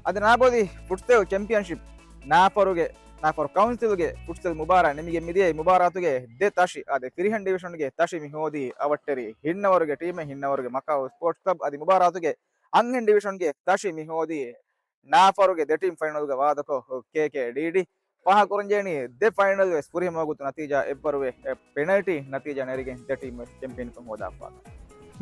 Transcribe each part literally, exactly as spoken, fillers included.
އަދި ނާބޮލީ ފުޓްސަލް ޗެމްޕިއަންޝިޕް ނާފަރުގެ، ނާފަރު ކައުންސިލްގެ ފުޓްސަލް މުބާރާތް ނިމިގެން މިދިޔައީ. މުބާރާތުގެ ދެ ތަށި، އާދެ، ފިރިހެން ޑިވިޝަންގެ ތަށި މި ހޯދީ އަވަށްޓެރި ހިންނަވަރުގެ ޓީމެއް، ހިންނަވަރުގެ މަކާއު ސްޕޯޓްސް ކްލަބް. އަދި މުބާރާތުގެ އަންހެން ޑިވިޝަންގެ ތަށި މި ހޯދީ ނާފަރުގެ ދެ ޓީމް ފައިނަލްގަ ވާދަކޮށް ކޭކޭޑީޑީ. ފާހަގަކުރަންޖެހެނީ ދެ ފައިނަލް ވެސް ފުރިހަމަ ވަގުތު ނަތީޖާ އެއްވަރުވެ، ޕެނަލްޓީ ނަތީޖާ ނެރިގެން ދެ ޓީމް ވެސް ޗެމްޕިއަންކަން ހޯދާފާ.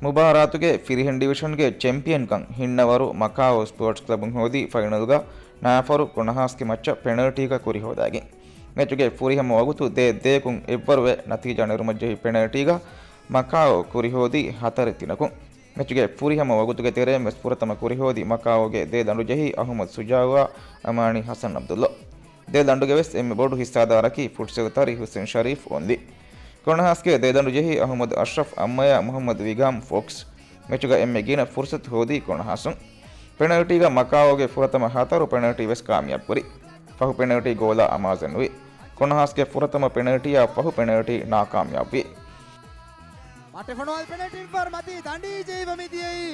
މުބާރާތުގެ ފިރިހެން ޑިވިޝަންގެ ޗެމްޕިއަންކަން ހިންނަވަރު މަކާއު ސްޕޯޓްސް ކްލަބުން ހޯދީ ފައިނަލްގަ ނާފަރު ކޮނަހާސްގެ މައްޗަށް ޕެނަލްޓީގަ ކުރި ހޯދައިގެން. މެޗުގެ ފުރިހަމަ ވަގުތު ދޭއް ދޭކުން އެއްވަރުވެ ނަތީޖާ ނެރުމަށްޖެހި ޕެނަލްޓީގަ މަކާއު ކުރި ހޯދީ ހަތަރެއް ތިނަކުން. މެޗުގެ ފުރިހަމަ ވަގުތުގެ ތެރެއިން ވެސް ފުރަތަމަ ކުރި ހޯދި މަކާއުގެ ދޭ ދަނޑު ޖެހި އަހުމަދު ޝުޖާއުއާ އަމާނީ ހަސަން އަބްދުﷲ. ދޭ ދަނޑުގެ ވެސް އެންމެ ބޮޑު ހިއްސާދާރަކީ ފުޓްސަލް ތަރި ހުސެން ޝަރީފް އޮންދި. ކޮނަހާސްގެ ދޭ ދަނޑު ޖެހި އަހުމަދު އަޝްރަފް އައްމަޔާ މުހައްމަދު ވިގާމް ފޮކްސް. މެޗުގަ އެންމެ ގިނަ ފުރުސަތު ހޯދީ ކޮނަހާސުން. ޕެނަލްޓީގަ މަކާއުގެ ފުރަތަމަ ހަތަރު ޕެނަލްޓީ ވެސް ކާމިޔާބުކުރި. ފަހު ޕެނަލްޓީ ގޯލާ އަމާޒެއްނުވި. ކޮނަހާސްގެ ފުރަތަމަ ޕެނަލްޓީއާ ފަހު ޕެނަލްޓީ ނާކާމިޔާބުވި. މަޓެފޮނުވާލި ޕެނަލްޓީ ފަރު މަތީ ދަނޑީ ޖެހިފަ މިދިޔައީ.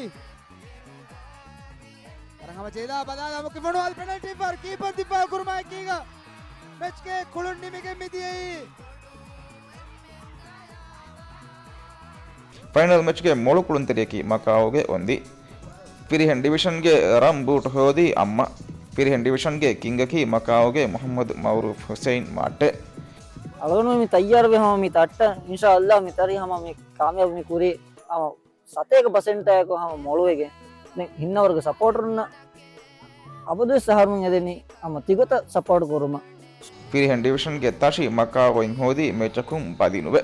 ވަރަށް ހަމަ ޖެހިލާ ބަލާލަމު ކިފޮނުވާލި ޕެނަލްޓީ ފަރު ކީޕަރ ދިފާއު ކުރުމާއެކީގަ މެޗްގެ ކުޅުން ނިމިގެން މިދިޔައީ. ފައިނަލް މެޗްގެ މޮޅު ކުޅުންތެރިޔަކީ މަކާއުގެ އޮންދި. ފިރިހެން ޑިވިޝަންގެ ރަން ބޫޓު ހޯދީ އައްމަ. ފިރިހެން ޑިވިޝަންގެ ކިންގަކީ މަކާއުގެ މުހައްމަދު މައުރޫފް ހުސެއިން މާއްޓެ. އަޅުގަނޑު މި ތައްޔާރުވެ ހަމަ މި ތައްޓަ، އިންޝާﷲ މި ތަރި ހަމަ މި ކާމިޔާބު މި ކުރީ ހަމަ ސަތޭކަ ޕަސެންޓާއެކު ހަމަ މޮޅުވެގެން. ދެން ހިންނަވަރުގެ ސަޕޯޓަރުންނަށް އަބަދުވެސް އަހަރުމެން އެދެނީ ހަމަ ތިގޮތަށް ސަޕޯޓް ކުރުމަށް. ފިރިހެން ޑިވިޝަންގެ ތަށި މަކާއު އޮތް ހޯދީ މެޗަކުން ބަލިނުވެ.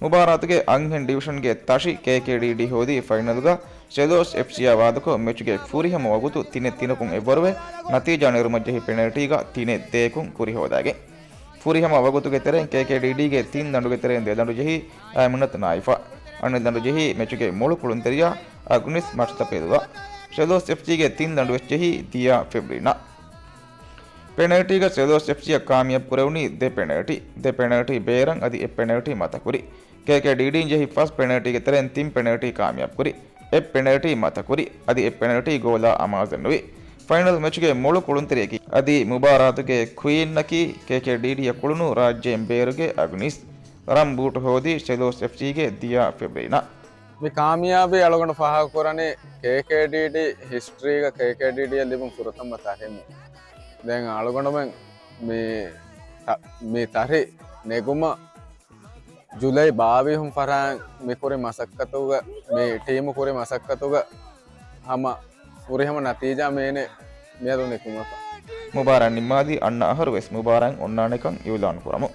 މުބާރާތުގެ އަންހެން ޑިވިޝަންގެ ތަށި ކޭކޭޑީޑީ ހޯދީ ފައިނަލްގަ ސެލޯސް އެފްސީއާ ވާދަކޮށް މެޗުގެ ފުރިހަމަ ވަގުތު ތިނެއް ތިނަކުން އެއްވަރުވެ ނަތީޖާ ނެރުމަށްޖެހި ޕެނަލްޓީގަ ތިނެއް ދޭކުން ކުރި ހޯދައިގެން. ފުރިހަމަ ވަގުތުގެ ތެރެއިން ކޭކޭޑީޑީގެ ތިން ދަނޑުގެ ތެރެއިން ދެ ދަނޑު ޖެހި އައިމުނަތު ނާއިފާ، އަނެއް ދަނޑު ޖެހި މެޗުގެ މޮޅު ކުޅުންތެރިޔާ އަގްނިސް މަށުތަޕެލުވާ. ސެލޯސް އެފްސީގެ ތިން ދަނޑު ވެސް ޖެހި ދިޔާ ފެބްރީނާ. ޕެނަލްޓީގަ ސެލޯސް އެފްސީއަށް ކާމިޔާބު ކުރެވުނީ ދެ ޕެނަލްޓީ. ދެ ޕެނަލްޓީ ބޭރަށް އަދި އެއް ޕެނަލްޓީ މަތަކުރި. ކޭކޭޑީޑީން ޖެހި ފަސް ޕެނަލްޓީގެ ތެރެއިން ތިން ޕެނަލްޓީ ކާމިޔާބުކުރި. އެއް ޕެނަލްޓީ މަތަކުރި. އަދި އެއް ޕެނަލްޓީ ގޯލާ އަމާޒެއްނުވި. ފައިނަލް މެޗުގެ މޮޅު ކުޅުންތެރިޔަކީ އަދި މުބާރާތުގެ ކުއީންއަކީ ކޭކޭޑީޑީއަށް ކުޅުނު ރާއްޖޭން ބޭރުގެ އަގްނީސް. ރަން ބޫޓު ހޯދީ ސެލޯސް އެފްސީގެ ދިޔާ ފެބްރީނާ. މި ކާމިޔާބީ އަޅުގަނޑު ފާހަގަކުރަނީ ކޭކޭޑީޑީ ހިސްޓްރީގަ ކޭކޭޑީޑީއަށް ލިބުނު ފުރަތަމަ ތަރިމު. ދެން އަޅުގަނޑުމެން މި ތަ-، މި ތަރި ނެގުމަށް ޖުލައި ބާވީހުން ފަށާން މި ކުރި މަސައްކަތުގަ، މި ޓީމު ކުރި މަސައްކަތުގަ ހަމަ ފުރިހަމަ ނަތީޖާ މޭނެ މިއަދު ނިކުމެފަ. މުބާރާތް ނިންމާލީ އަންނަ އަހަރު ވެސް މުބާރާތް އޮންނާނެކަން އިއުލާން ކުރަމު.